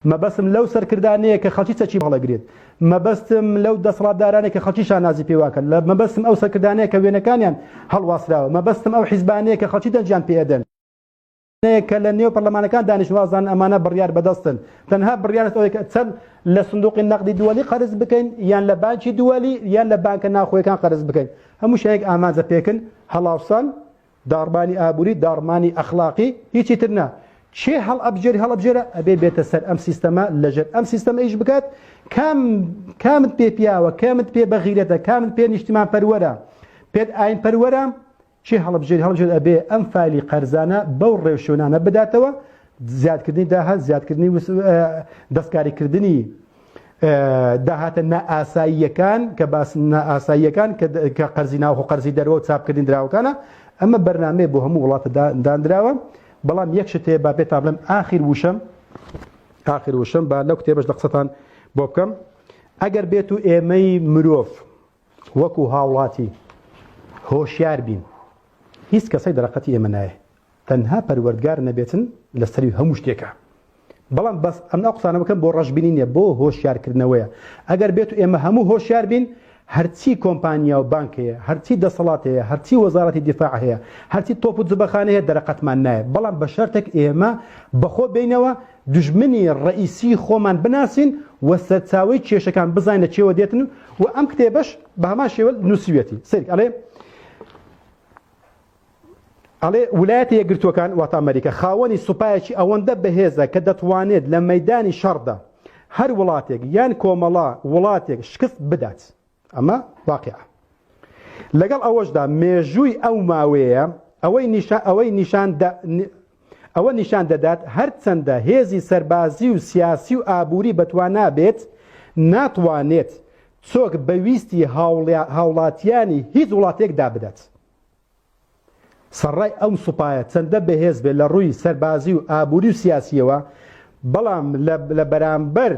مەبەستم لەو سەرکردانەیە کە خەڵکی چەکی هەڵەگرێت، مەبەستم لەو دەسەڵاتدارانەیە کە خەڵکی شانازی پێواکەن، لە مەبەستم ئەو سەرکردانەیە کە وێنەکانیان هەڵواسراوە، مەبەستم ئەو حیزبانەیە کە خەڵکی دەنگیان پێ ئەدەن، کە لە نێو پەرلەمانەکان دانیشتن وازانن ئەمانە بڕیار بەدەستن، تەنها بڕیار ئەوەیە کە چەند لە سندوقی نەقدی دووەلی قەرز بکەین یان لە بانکی دووەلی یان لە بانکە ناوخۆیەکان قەرز بکەین، هەموو شتێک ئامانجە پێکن هەڵاوسان داڕمانی ئابووری، داڕمانی ئەخلاقی، هیچی تر نا. کێ هەڵئەبژێری هەڵئەبژێرە ئەبێ بێتە سەر ئەم سیستەمە لەژێر ئەم سیستەمە ئیش بکات کام کامت پێ پیاوە کامت پێ بەغیرەتە کامت پێ نیشتیمان پەروەرە پێت ئاین پەروەرە کێ هەڵبژێری هەڵبژێر ئەبێ ئەم فایلی قەرزانە بەو ڕێوشوێنانە بداتەوە زیادکردنی داهات زیادکردنی دەستکاریکردنی داهاتە نائاساییەکان کە باس نائاساییەکان کە قەرزی ناوخۆ قەرزی دەرەوە و چاپکردنی دراوەکانە ئەمە بەرنامەیە بۆ هەموو وڵاتە دانراوە بەڵام یەک شت هەیە با پێتان بڵێم ئاخیر وشەم ئاخیر وشەم با لەو کتێبەش لە قسەتان بۆ بکەم ئەگەر بێت و ئێمەی مرۆڤ وەکو هاوڵاتی هۆشیار بین هیچ کەسێک دەرەقەتی ئێمە نایە تەنها پەروەردگار نەبێتن لە سەروی هەموو شتێکە بەڵام بەس ئەم ئەو قسانە بکەم بۆ ڕەشبینی نییە بۆ هۆشیارکردنەوەیە ئەگەر بێت و ئێمە هەموو هۆشیار بین هەرچی کۆمپانیا و بانک هەیە هەرچی دەسەڵات هەیە هەرچی وەزارەتی دیفاع هەیە هەرچی تۆپ و جبەخانە هەیە دەرەقەتمان نایە بەڵام بە شەرتێک ئێمە بەخۆ بینەوە دوژمنی ڕئیسی خۆمان بناسین و سەرچاوەی کێشەکان بزانین لە چێوە دێتن و ئەم کتێبەش بە هەمان شێوە نووسیویەتی سەیرک ئەڵێ ئەڵێ ولایەتە یەکگرتووەکان واتە ئەمریکا خاوەنی سوپایەکی ئەوەندە بەهێزە کە دەتوانێت لە مەیدانی شەڕدا هەر وڵاتێک یان کۆمەڵە وڵاتێک شکست بدات ئەمە واقعە لەگەڵ ئەوەشدا مێژووی ئەو ماوەیە ئەوەی نیشان ئەوەی نیشان ئەوە نیشان دەدات هەرچەندە هێزی سەربازی و سیاسی و ئابووری بەتوانا بێت ناتوانێت چۆک بە ویستی هاوڵاتیانی هیچ وڵاتێک دابدات. سەرڕای ئەم سوپایە چەندە بەهێز بێت لە ڕووی سەربازی و ئابووری و سیاسییەوە، بەڵام لە بەرامبەر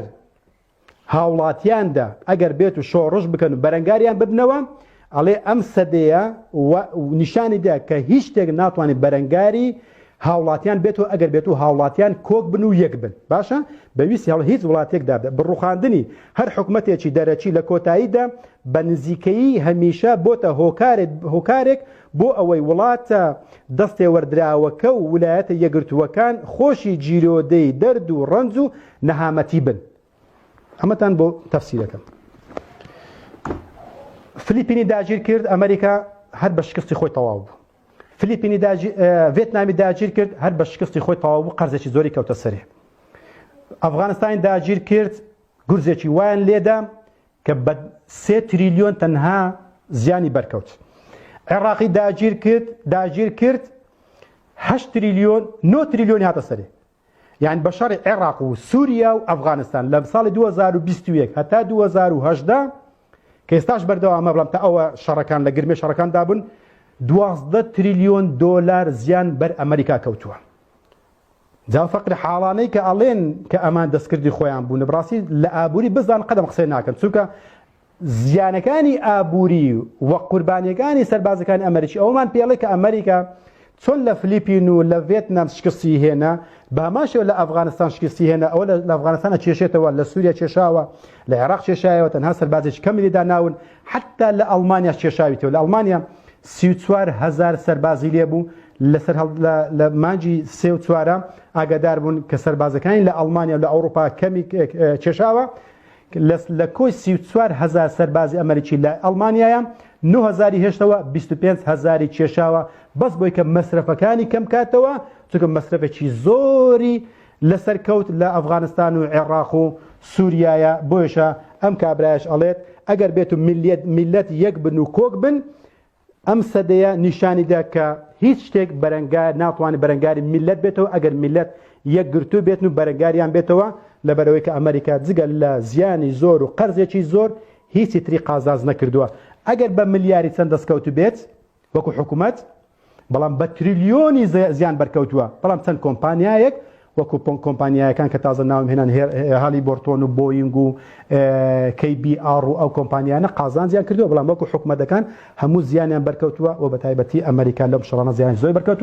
هاوڵاتیاندا ئەگەر بێت و شۆڕش بکەن و بەرەنگاریان ببنەوە، ئەڵێ ئەم سەدەیە و نیشانی دا کە هیچ شتێک ناتوانێت بەرەنگاری هاوڵاتیان بێتەوە ئەگەر بێت و هاوڵاتیان کۆک بن و یەک بن باشە بە ویستی هەڵ هیچ وڵاتێکدا بڕوخاندنی هەر حکومەتێکی دەرەکی لە کۆتاییدا بە نزیکەیی هەمیشە بۆتە هۆکارێک بۆ ئەوەی وڵاتە دەستێوەردراوەکە و ولایەتە یەکگرتووەکان خۆشی گیرۆدەی دەرد و ڕەنج و نەهامەتی بن. ئەمەتان بۆ تەفسیرەکەم. فلیپینی داگیر کرد ئەمریکا هەر بە شکستی خۆی تەواو بوو. فلیپینی ڤێتنامی داگیر کرد هەر بە شکستی خۆی تەواو بوو قەرزێکی زۆری کەوتە سەرێ. ئەفغانستانی داگیر کرد گورزێکی وایان لێدا کە بە سێ تریلیۆن تەنها زیانی بەرکەوت. عێڕاقی داگیر کرد داگیر کرد هەشت تریلیۆن نۆ تریلیۆنی هاتە سەرێ. یان بە شەڕی عێڕاق و سووریا و ئەفغانستان لە ساڵی 2021 هەتا 2018 کە ئێستاش بەردەوامە بەڵام تا ئەوە شەڕەکان لە گرمێ شەڕەکاندا بوون 12 تریلیۆن دۆلار زیان بەر ئەمریکا کەوتووە. جا فەقر حاڵانەی کە ئەڵێن کە ئەمان دەستکردی خۆیان بوون بڕاستی لە ئابووری بزان قەدەم قسەی ناکەن چونکە زیانەکانی ئابووری و قوربانیەکانی سەربازەکانی ئەمریکی ئەومان پێڵێ کە ئەمریکا چۆن لە فلیپین و لە ڤێتنام شکستی هێنا بە هەمان شێوە لە ئەفغانستان شکستی هێنا ئەوە لە ئەفغانستان کێشێتەوە لە سووریا کێشاوە لە عێراق کێشایەوە تەنها سەربازێکی کەمی لێدا ناون حتا لە ئەڵمانیا کێشاویتەوە لە ئەڵمانیا 34 هزار سەربازی لێبوو لەسەر لە مانگی سێ و چوارە ئاگادار بوون کە سەربازەکانی لە ئەڵمانیا و لە ئەوروپا کەمی کێشاوە لە کۆی 34 هەزار سەربازی ئەمریکی لە ئەڵمانیایە 9 هەزاری هێشتەوە 25 هەزاری کێشاوە بەس بۆی کە مەسرەفەکانی کەم کاتەوە چونکە مەسرەفێکی زۆری لەسەر کەوت لە ئەفغانستان و عێراق و سووریایە بۆیشە ئەم کابرایش ئەڵێت ئەگەر بێت و میلەت یەک بن و کۆک بن ئەم سەدەیە نیشانی دا کە هیچ شتێک بەرەنگار ناتوانێت بەرەنگاری میللەت بێتەوە ئەگەر میللەت یەکگرتوو بێتن و بەرەنگاریان بێتەوە، لەبەرئەوەی کە ئەمریکا جگە لە زیانی زۆر و قەرزێکی زۆر هیچی تری قازانج نەکردووە ئەگەر بە ملیاری چەند دەستکەوت بێت وەکو حکومەت بەڵام بە تریلیۆنی زیان بەرکەوتووە بەڵام چەند کۆمپانیایەک وەکو کۆمپانیایەکان کە تازە ناوم هێنان هالی بۆرتۆن و بۆینگ و کەی بی ئاڕ و ئەو کۆمپانیانە قازانجیان کردووە بەڵام وەکو حکومەتەکان هەموو زیانیان بەرکەوتووە و بە تایبەتی ئەمریکا لەم شەڕانە زیانی زۆر بەرکەوتووە.